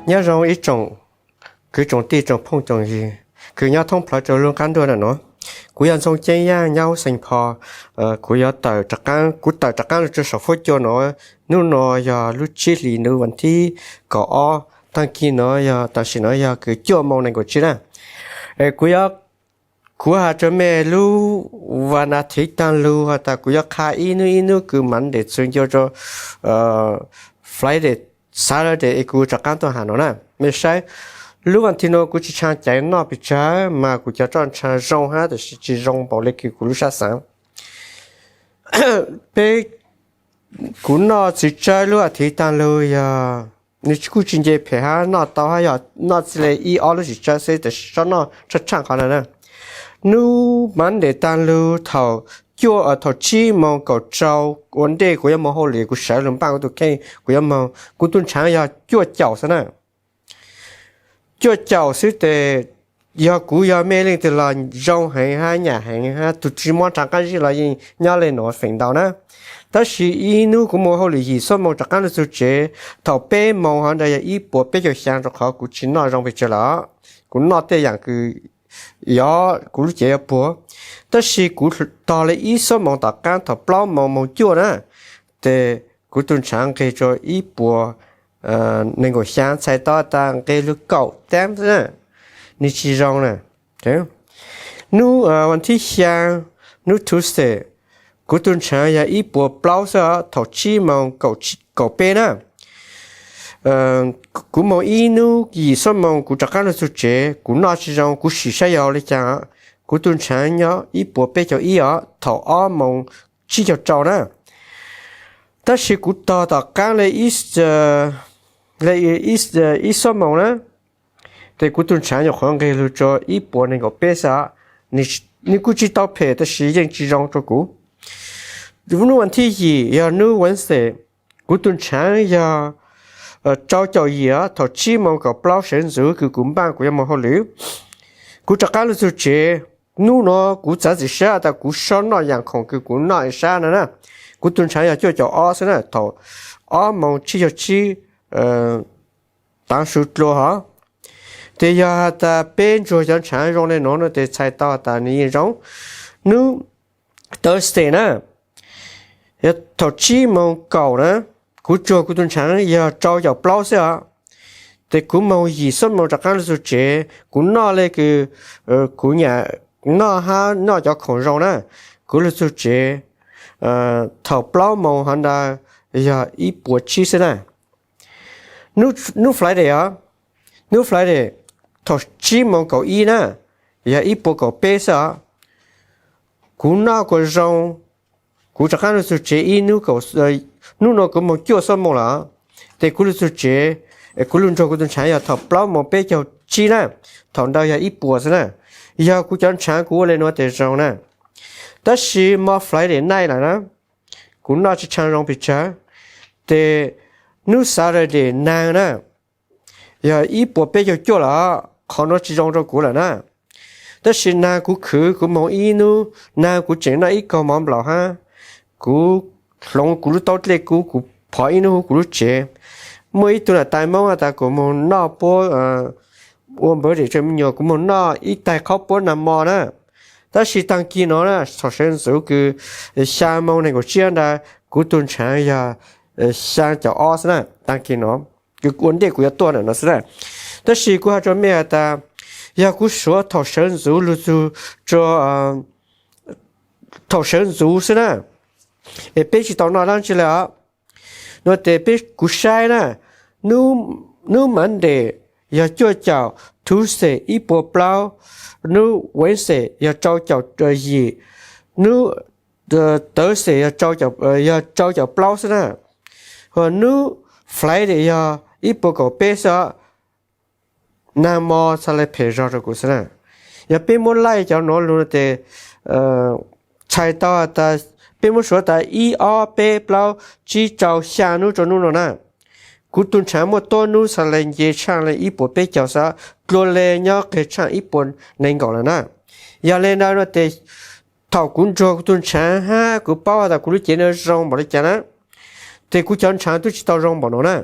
Nyob zoo ib tsoom kwv tsoom tij tsoom phooj tsoom ywg kws nyob thoob plawv rau lub qab ntuj na no. Kuv yog Ntxoov Ceeb Yaj nyob hauv Xeem Pho. Kuv yuav tawm rov qaab, kuv tawm rov qaab lug rua saum fuab cua no. Nub no yog lub tsib hlis nub vas thib kaum ob, taag kig no yog tam sim no yog kws cuaj moo neeg nkaum tsib na. Kuv, kuv has rua mej lub vas thiv taag lug has tas kuv yuav qha ib nub ib nub kws Monday txug ncua rua Friday, Saturday es kuv rov qaab tuaj has no na. Mej saib, lub vas thiv no kuv tsi tshua caiv noj pes tsawg mas kuv cov roj ntsha zoo hab tab sis tsi zoo npaum le kws kuv lub sab xaav. Peb, kuv noj txiv tsawb lub vas thiv taag lug yog nws kuj tsi nce phem hab noj tau hab yog noj txij le ib ob lub txiv tsawb xwb tab sis tsi noj tshaj qhov na na. Nub Monday taag lug thaum cuaj, thaum tsib moo kaum rau ua ntej kuv yuav moog hauj lwm, kuv sawv lug npaaj kuv tug kheej kuv yuav moog, kuv tug nrhaav yog cuaj caum xwb na. Cuaj caum xwb tes yog kuv yog mej leej twg los zoo heev hab nyam heev hab tug tsi muab rhaav qaab zib los yeej nyob le nuav feem ntau na. Tab sis ib nub kuv moog hauj lwm yim xuab moos rov qaab lug txug tsev, thaum peb moos hov ntawd yog ib puas peb caug xyaa rua qhov kuv tsi noj zoo pes tsawg lawm. Kuv noj tej yaam kws yog kuv lub cev yuav puag. Tab sis kuv tog le ib xuab moos tom qaab thaum plaub moos moog cuaj na, tes kuv tug nrhaav nqeg rua ib puas neeg nkaum xyaa, txhais tau tas nqeg lug kaum taab xwb na, nws tsi zoo na. Nub vas thib xyaa, nub Tuesday, kuv tug nrhaav yog ib puas plaub xwb os, thaum tsib moos kaum peb na. Kuv moog ib nub yim xuab moos kuv rov qaab lug txug tsev, kuv noj tsi zoo, kuv sim saib yog ua le caag, kuv tug nrhaav nyob ib puas peb caug ib os, thaum ob moos tsib caug rau na. Tab sis kuv tog tom qaab le ib xuab moos na, tes kuv tug nrhaav nyuam qhuav nqeg lug rua ib puas neeg nkaum peb xwb os. Nws kuj tsi tau phem tab sis yeej tsi zoo rua kuv. Nub vas thib yim yog nub Wednesday, kuv tug nrhaav yog rau caum yim os, thaum tsib moos kaum plaub sawv ntxuv kws kuv npaaj kuv yuav moog hauj lwm. Kuv rov qaab lug txug tsev, nub no kuv txav txim sab tas kuv sob noj yaam khoom kws kuv noj sab na na. Kuv tug nrhaav yog cuaj caum ob xwb na, thaum ob moos tsib caug tsib taav su dlua hov. Tes yog has tas peb ntsuag cov nrhaav zoo le nuav no tes txhais tau has tas nws yeej zoo. Nub Thursday na, thaum tsib moos kaum na, kuv tsuag kuv tug nrhaav yog rau caum plaub xwb os. Tes kuv moog yim xuab moos rov qaab lug txug tsev, kuv noj le kws kuv nyam noj hab noj cov khoom zoo na, kuv lug txug tsev thaum plaub moos hov ntawd yog ib puas tsib xwb na. Nub Friday os, nub Friday thaum tsib moos kaum ib na, yog ib puas kaum peb xwb os. Kuv noj kuas zoo, kuv rov qaab lug txug tsev ib nub, nub no kuv moog cuaj xuab moos lawm, tes kuv lug txug tsev, kuv lug ntsuag kuv tug nrhaav yog thaum plaub moos peb caug tsib na, thaum ntawd yog ib puas xwb na. Yog kuv cov nrhaav kuv ua le nuav tes zoo na. Tab sis mo Friday night lawm na, kuv noj tsi tshua zoo pes tsawg. Tes nub Saturday naag na, yog ib puas peb caug cuaj lawm, qhov nuav tsi zoo rua kuv lawm na. Tab sis naag kuv khwv kuv moog ib nub, naag kuv tseem noj ib kaug mov nplaum hab, kuv hloov kuv lub taub dlej kub, kuv phov ib nub huv kuv lub tsev. Muaj ib tug nam tais Moob has tas kuv moog noj puab, ua npawv dam tsua me nyuam, kuv moog noj ib taig qhaub puab naag mo na. Tab sis taag kis no na, thaum sawv ntxuv kws xyaa moos neeg nkaum tsib ntawd, kuv tug nrhaav yog xyaa caum ob xwb na, taag kis no, kws ua ntej kuv yuav tuaj ntawm no xwb na. Tab sis kuv has rua mej has tas, yog kuv suav thaum sawv ntxuv lug txug rua thaum sawv ntxuv xwb na, es peb tsi tau noj dlaab tsi le os. No tes peb, kuv saib na, nub Monday yog cuaj caum, Tuesday ib puas plaub, nub Wednesday yog rau caum yim, nub Thursday yog rau caum plaub xwb na, ho nub Friday yog ib puas kaum peb xwb os. Naag mo txhaj le phem zog rua kuv xwb na. Yog peb muab laij cov nuav lug no tes txhais tau has tas, peb muab suav tas ib ob peb plaub tsib rau xyaa nub rua nub no na, kuv tug nrhaav muaj tuab nub txhaj le nce tshaaj le ib puas peb caug xwb, dlua le nyob qeg tshaaj ib puas nees nkaum lawm na. Yog le ntawd no tes, thaum kuv ntsuag kuv tug nrhaav hab kuv paub has tas kuv lub cev nuav zoo npaum le caag na, tes kuv cov nrhaav tub tsi tau zoo npaum no na.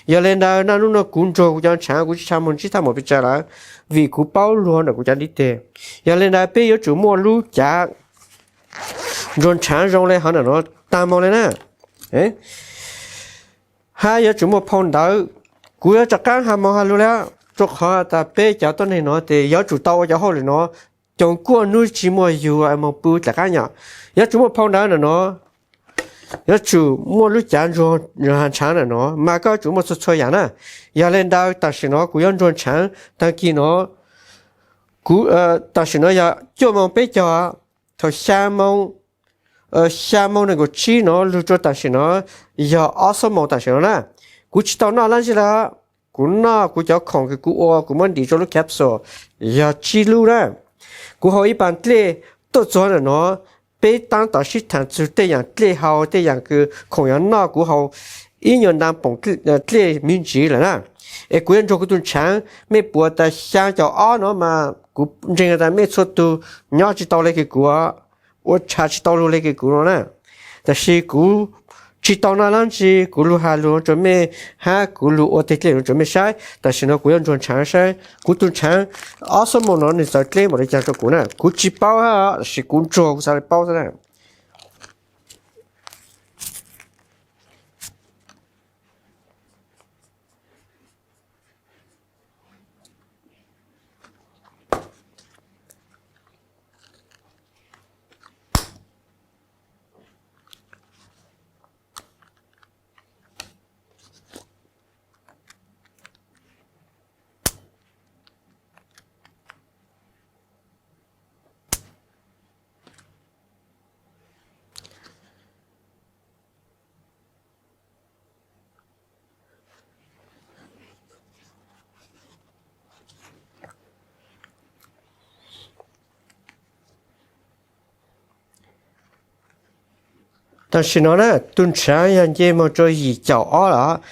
Yog le ntawd, naj nub no kuv ntsuag kuv cov ntshaav, kuv tsi tshua moog ntsib thaj maum pes tsawg lawm, vim kuv paub lug ntawm kuv cov ntiv teg. Yog le ntawd, peb yuav tsum muaj lub cav ntsuag ntshaav zoo le hov ntawm no taag moog le na. Hab yuav tsum muaj phau ntawv. Kuv yuav rov qaab has moog has lug le, rua qhov tas peb cov tuab neeg no tes yuav tsum tau ua cov hauj lwm no, coom kuaj nub tsi muaj yug moog pw dlaim qaab nyom. Yuav tsum muaj phau ntawv ntawm no, yuav tsum muaj lub cav ntsuag ntshaav ntawm no, mas koj tsum muaj txhua txhua yaam na. Yog le ntawd, tam sim no kuv yuav ntsuag ntshaav taag kis no, kuv, tam sim no yog cuaj moos peb caug, thaum xyaa moos, xyaa moos nees nkaum tsib no lug rua tam sim no yog ob xuab moos tam sim no na. Kuv tsi tau noj dlaab tsi le, kuv noj kuv cov khoom kws kuv ua, kuv muab ntim rua lub capsule yog tsib lub na. Kuv haus ib paas dlej tuaj txug ntawm no, peb taab tom sib thaam txug tej yaam dlej haus, tej yaam kws khoom yuav noj, kuv haus ib nyuas ntaa poom dlej me ntsiv lawm na. Es kuv yuav ntsuag kuv tug ntshaav, mej puas tas xyaa caum ob no mas kuv ntseeg tas mej txhua tug nyob tsi tau le kws kuv, ua tshaav tsi tau lug le kws kuv no na. Tab sis kuv tsi tau noj dlaab tsi, kuv lug has lug rua mej, hab kuv lug ua teg dlej rua mej saib. Tam sim no kuv yuav ntsuag ntshaav saib kuv tug ntshaav ob xuab moos no nwg txawv dleb npaum le caag rua kuv na. Kuv tsi paub hab, tab sis kuv ntsuag kuv xaav le paub xwb na. Tam sim no na, tug ntshaav yog nce moog rua yim caum ob lawm.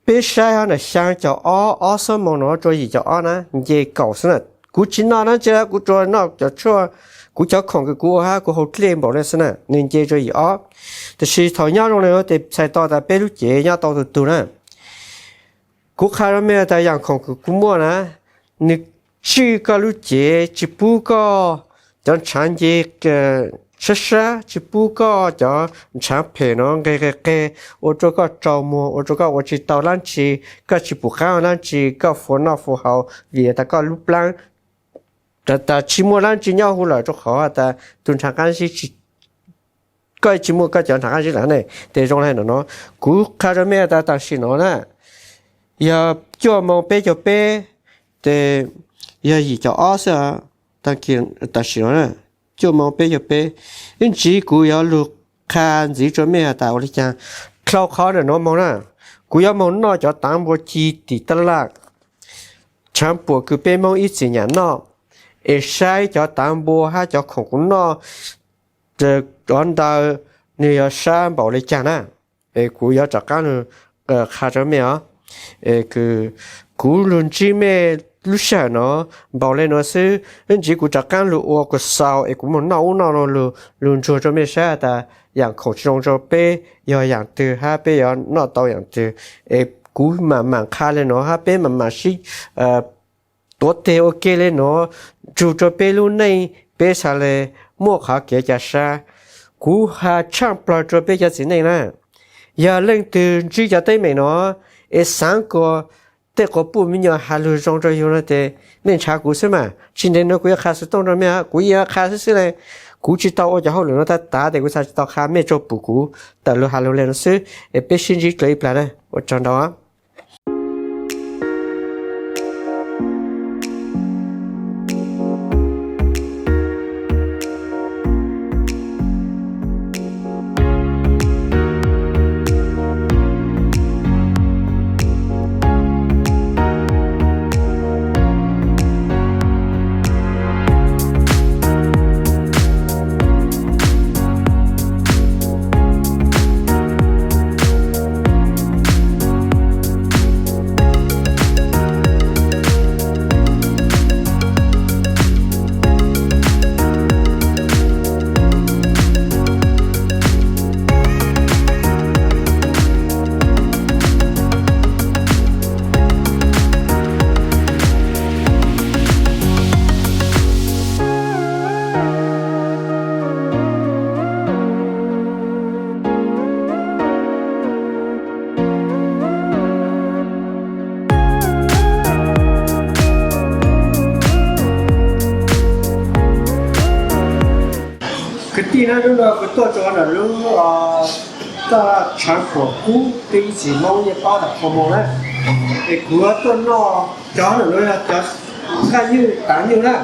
Peb saib hab na, xyaa caum ob, ob xuab moos no rua yim caum ob na, nce kaum xwb na. Kuv tsi noj dlaab tsi, kuv tsuas noj cov tshuaj, kuv cov khoom kws kuv ua hab kuv haus dlej npaum le xwb na, nwg nce rua yim ob. Tab sis thaum nyob zoo le nuav tes txhais tau tas peb lub cev nyob tau tug tug na. Kuv qha rua mej tas yaam khoom kws kuv muaj na, nwg tswj koj lub cev, tsi pub koj cov ntshaav nce sab sab, tsi pub koj cov ntshaav phem no nqeg qe qe, ua rua koj tsau muag, ua rua koj ua tsi tau dlaab tsi, koj tsi pum qaab dlaab tsi, koj fuav noj fuav haus vim tas koj lub plaab tas tsi muaj dlaab tsi nyob huv lawm rua qhov tas tug ntshaav qaab zib, koj tsi muaj koj cov ntshaav qaab zib lawm ne. Tes zoo le nuav no, kuv qha rua mej tas tam sim no na, yog cuaj moos peb caug peb, tes yog yim caum ob xwb, tam sim no cuaj moos peb caug peb. Ib ntsis kuv yuav lug qha ntxiv rua mej has tas ua le caag. Dlhau qhov ntawm no moog na, kuv yuav moog noj cov taav npua ci tim taj laj, tshaav puam kws peb Moob ib txwm nyam noj, es saib cov taav npua hab cov khoom kuv noj cov ntawd nwg yuav sab npaum le caag na. Es kuv yuav rov qaab lug qha rua mej os. Kuv lug ntsib mej lub sij hawm no npaum le nuav xwb, ib ntsis kuv rov qaab lug ua kuas xaus es kuv moog noj ub noj no lug ntsuag rua mej saib tas yaam khoom tsi zoo rua peb yog yaam twg hab peb yuav noj tau yaam twg. Es kuv maam maam qha le nuav hab peb maam maam sib tuav teg ua ke le nuav, ntsug rua peb lub neej peb xaav le muaj qhov kev ca sab. Kuv has tshaaj plawg rua peb cov txiv neej na, yog leej twg ntsib cov teeb meem no es xaav kuas tej quas puj me nyuam has lug zoo rua yug no tes mej ntshaw kuv xwb mas. Tsis ntev nuav kuv yuav qha xov tooj rua mej, kuv yuav qha xwb xwb le. Kuv tsi tau ua cov hauj lwm no tag tas tes kuv xaav tsi tau qha, mej tsuas pum kuv tawm lug has lug le nuav xwb. Es peb sib ntsib dlua ib plag na, ua tsaug ntau. Hnub no kuv tuaj rau ntawm lub toj tshav puam kub, peb ib txiv Hmoob yeej paub tas Qhov Moo na, es kuv tuaj noj cov ntawm no yog cov nqaij nyuj tav nyuj na,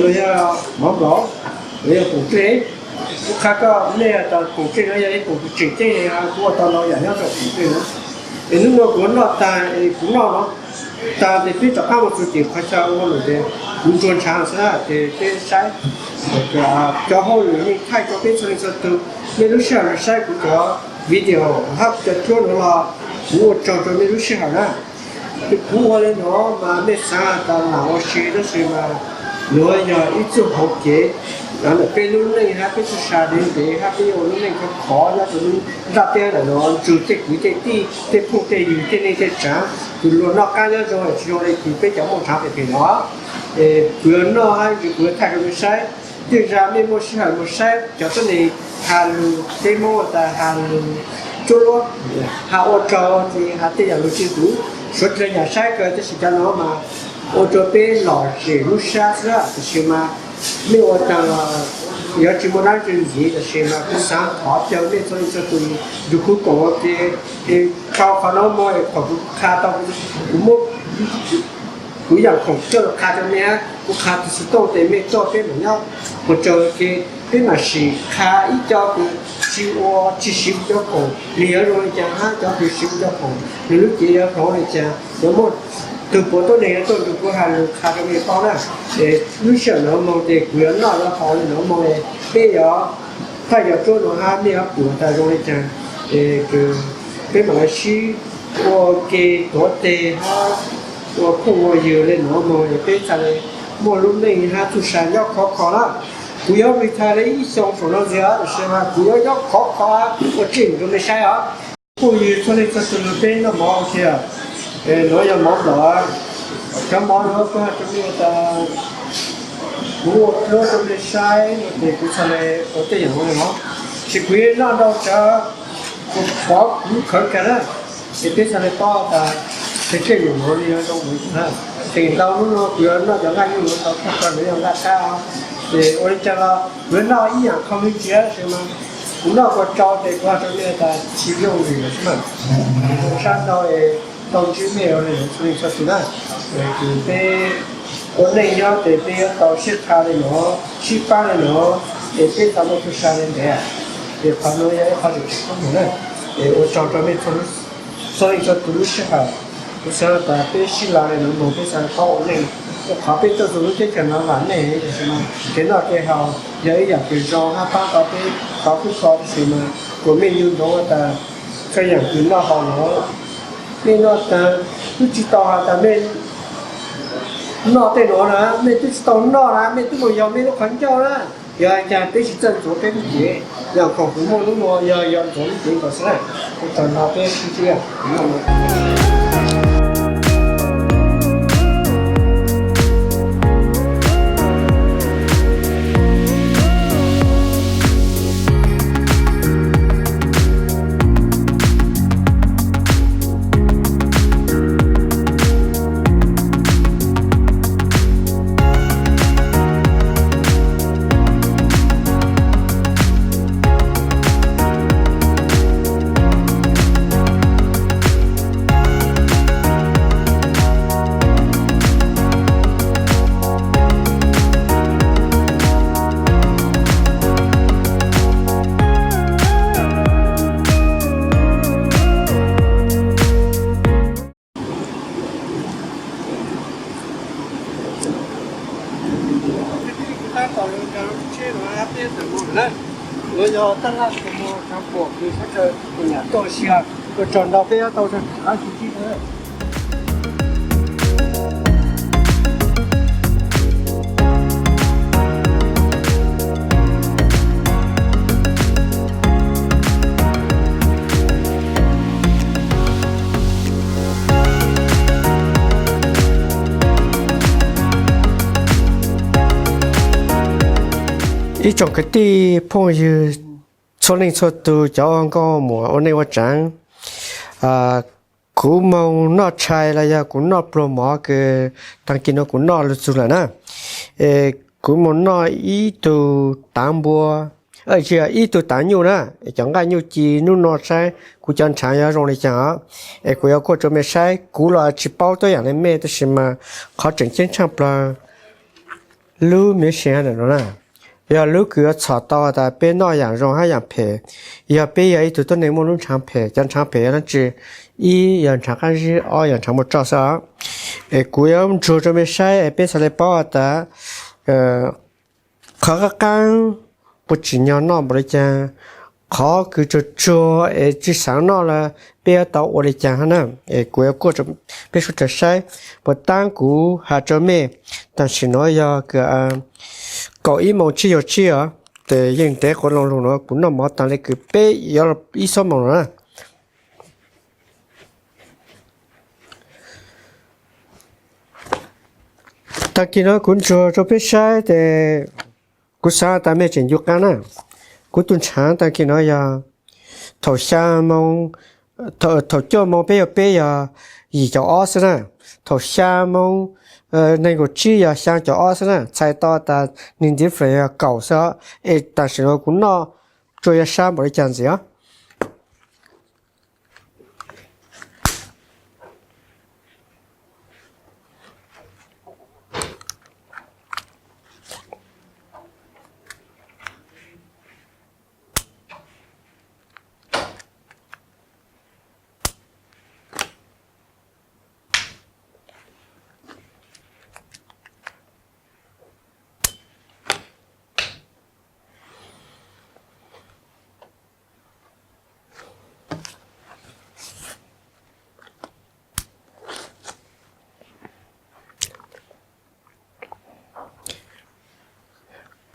los yog mov nplaum, los yog poom dlej. Kuv qha koj nej tas poom dlej no yog ib poom tseem ceeb, kuv ua tau ntau yam nyob rau poom dlej na. Es hnub no kuv noj tag es kuv noj no tag ces peb rov qab mus txog tim qhov chaw ua lawm ces kuv ntsuag ntshav xwb na ces peb saib cov hauj lwm nej thaij rau peb txhua leej txhua tus. Nej lub sij hawm los saib kuv cov video hab cov cuab no los kuv ua tsaug rau nej lub sij hawm na. Ces kuv ua li no mas nej xav tas lam ua si tab sis mas yuav yog ib txoj hauv kev, ntawm peb lub neej hab peb txoj sa ntev ntev hab peb ua lub neej khov khov nyob rau lub ntiaj teb ntawm no, ntsug tej kwv tej tij tej phooj tej ywg tej neej tej tsav, tus luag noj qab nyob zoo tsis zoo li tus peb cov Hmoob tshav pem pem no. Es kuv yuav noj hab kuv yuav thaij rau nej saib. Tej zag mej muaj sij hawm mus saib cov tuab neeg has lug teb Hmoob tas has lug cuab luab, has ua tsaug ces has tej yam lug tsis huv, suav dlawg nyam saib kawg tab sis cov no mas ua rau peb lom zem lub sab xwb tab sis mas mej ua tsaug los yuav tsis muaj dab tsi ntxiv tab sis mas kuv xav thov caw mej txhua leej txhua tus nrug kuv koom ua ke, sau qhov no mus es kom kuv qha tau, kuv muab kuv yam khoom coj los qha rau mej, kuv qha tus xov tooj ces mej tuaj peb mam nyob ua tsaug ua ke, peb mam sim qha ib co kws tsis ua tsis siv kuv cov khoom nws yuav zoo li cas hab cov kws siv kuv cov khoom nws lub cev yuav hloov li cas, yuav muaj tug puav tuab neeg yuav tuaj nrug kuv has lug qha rau mej paub na. Es lub sij hawm no moog ces kuv yuav noj yuav haus li no moog es peb yuav thaij cov cuab no hab mej yuav pum tas zoo li cas, es peb mam li sib ua ke tuav teg hab ua phooj ua ywg li no moog es peb txhaj li muaj lub neej hab txuj sa nyob khov kho na. Kuv yuav ris thaij li ib xyoo saum no ntxiv tab sis mas kuv yuav nyob khov kho ua tseej rau mej saib os. Phooj ywg txhua leej txhua tus, peb noj mov ua ke. Nuav yog mov nplaum, cov mov nuav kuv has rau mej tas kuv ua pluab rau mej saib no ces kuv txhaj le ua tej yam li no, tab sis kuv yuav noj ntau tsawv, kuv pov kuv khawv kawg na, ces peb txhaj le paub tas tej tej yam nuav li yuav zoo ua na. Ces ntau hnub no kuv yuav noj cov nqaij nyuj nuav tau koj koj nuav yog nqaij qab, ces ua li cas los kuv yuav noj ib yam qho me ntsis tab sis mas kuv noj kuv tso ces kuv has rau mej tas tsis yooj yim lawm xwb na. Sab ntau es tau ntsib mej ua li txhua leej txhua tus na, es kws peb ua neej nyob ces peb yuav tau sib qha li no, sib pab li no, es peb tau muaj txuj sa li ntev. Ces qhov nuav yog ib qho tseem ceeb koob moog na, es ua tsaug rau mej txhua leej txhua tus lub sij hawm. Kuv xaav tas peb sib laj li no moog peb xaav paub ua neej, rua qhov peb tuaj txug lub teb chaws no vam meej, tab sis mas kev noj kev haus yog ib yam kws zoo hab paab tau peb tau kub ko, tab sis mas kuas mej ncu ntsoov tas txhua yaam kws noj haus nuav, mej noj tas twb tsis tau has tas mej noj tej nuav na, mej twb tsis tau noj na, mej twb mus yog mej lub qhov ncauj na. Yog cas peb tsis txawj ntxuav peb lub cev, yog khoom kws muaj hnub nuav yog yog ntxuav lub cev nkaus xwb na. Ua tsaug no peb sib ntsib. Tab tom los nrog lub tsheb no peb tawm mus lawm na. Nuav yog taj laj Qhov Moo tshav puam kws sab chaw kuv nyam tuaj ua si. Ua tsaug ntau peb yuav tau sib ntsib na. Ib tsoom kwv tij phooj ywg txhua leej txhua tus, cov nkauj muam ua neej ua tsav, kuv moog noj tshais los yog kuv noj pluag mov kws taag kis no kuv noj lug txug lawm na. Es kuv moog noj ib tug tav npua tsis yog ib tug tav nyuj na, es cov nqaij nyuj ci hnub no saib kuv cov nrhav yuav zoo li cas os. Es kuv yuav kuaj rau mej saib, kuv los tsis paub tuab yam li mej tab sis mas qhov tseem ceeb tshaj plaws lub miv si no na, yog lub kws yuav txhom tau tas peb noj yam zoo hab yam phem. Yog peb yog ib tug tuab neeg muaj lub nrhav phem, cov nrhav phem yog dlaab tsi? Ib yog nrhav qaab zib, ob yog nrhav muaj roj xwb os. Es kuv yuav ntsuag rau mej saib es peb txhad le paub has tas qhov qaab qaab puas tsim nyog noj npaum li cas, qhov kws tsuag tsuag es tsi xaav noj lawm peb yuav tau ua li cas hab na. Es kuv yuav kuaj peb suav dlawg saib, puas taab kuv has rua mej, tam sim nuav yog kaum ib moos tsib caug tsib os, ces yeej ntev quas loo lug nuav kuv noj mov taag le kws peb yuav ib xuab moos nuav na. Taag kis nuav kuv ntsuag rua peb saib tes kuv xaav tas mej tseem ncu qaab na. Kuv tug nrhav taag kis nuav yog thaum xyaa moos, thaum cuaj moos peb caug peb yog yim caum ob xwb na. Thaum xyaa moos neeg nkaum tsib yog xyaa caum ob xwb na. Txhais tau tas nws difference yog kaum xwb os. Es tam sim nuav kuv noj tsuas yuav sab npaum li cas ntxiv os.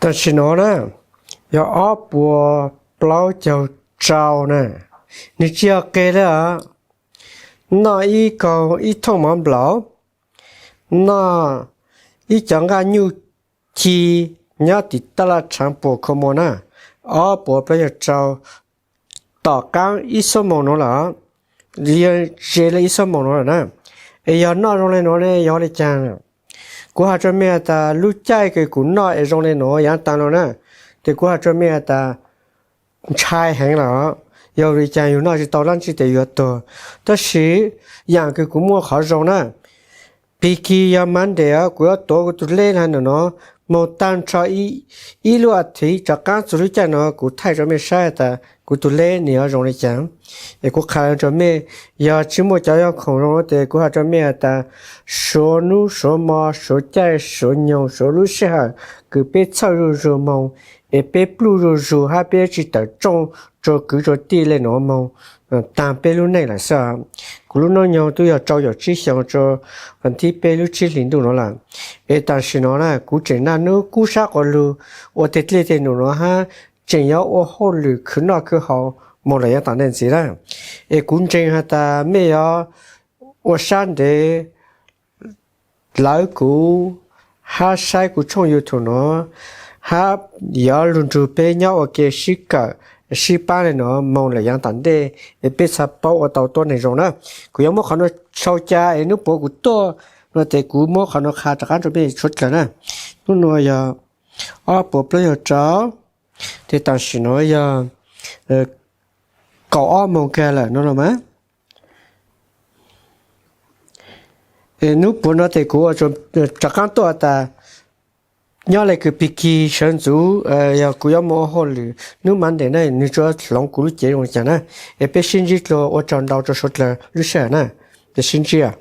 Tam sim nuav na, yog ob puas plaub caug rau na, nws tsis yog qe le os. Noj ib kaug ib thooj mov nplaum, noj ib cov nqaij nyuj ci nyob tim taj laj tshaav puas kua muag na, ob puas plaub caug rau, tom qaab ib xuab moos nuav lawm, ze le ib xuab moos nuav lawm na. Es yog noj zoo le nuav ne yog ua li cas? Kuv has rua mej has tas lub caij kws kuv noj es zoo le nuav yaav taag lug na, tes kuv has rua mej has tas ntshai heev lawm. Yog li cas yug noj tsis tau dlaab tsi tes yuav tuag. Tab sis yaam kws kuv muaj qhov zoo na, pig kig yog Monday kuv yuav tuav kuv tug leb le nuav, moog taag nrho ib lub a thiv rov qaab txug lub caij nuav kuv thaij rua mej saib tas kuv tug leb nws yuav zoo li cas. Es kuv qha rua mej, yog tsis muaj cov yog khoom zoo tes kuv has rua mej has tas suav nub suav mo suav caij suav nyoog suav lub sij hawm kws peb txhawj zuj zug moog, es peb pluj zuj zug hab peb tsi tawm tsooj rua kwv rua tij le nuav moog taag peb lub neej lawm xwb. Kuv lub noob nyoog tub yog rau caum tsib xyoos rua vas thib peb lub tsib hlis ntuj nuav lawm. Es tam sim nuav na kuv tseem naj nub kub sab quas lug ua teg dlej teg num nuav hab tseem yuav ua hauj lwm khwv noj khwv haus moog lawm yaav tom ntej ntxiv na. Es kuv ntseeg has tas mej yuav ua sab ntev lawv kuv hab saib kuv tshooj YouTube nuav hab yuav lug nrug peb nyob ua ke sib kawm sib paab le nuav moog lawm yaav tom ntej es peb txhad paub ua tau tuab neeg zoo na. Kuv yuav muab qhov nuav sau ca es nub puav kuv tuaj no tes kuv muab qhov nuav qha rov qaab rua mej suav dlawg na. Nub nuav yog ob puas plaub caug rau, tes tam sim nuav yog kaum ob moos kag lawm no los mas. Nub puav no tes kuv rov qaab tuaj tas nyob le kws pig kig sawv ntxuv, yog kuv yuav moog ua hauj lwm nub Monday na nwg tsuas hloov kuv lub cev zoo li cas na. Es peb sib ntsib dlua, ua tsaug ntau rua suav dlawg lub sij hawm na. Peb sib ntsib.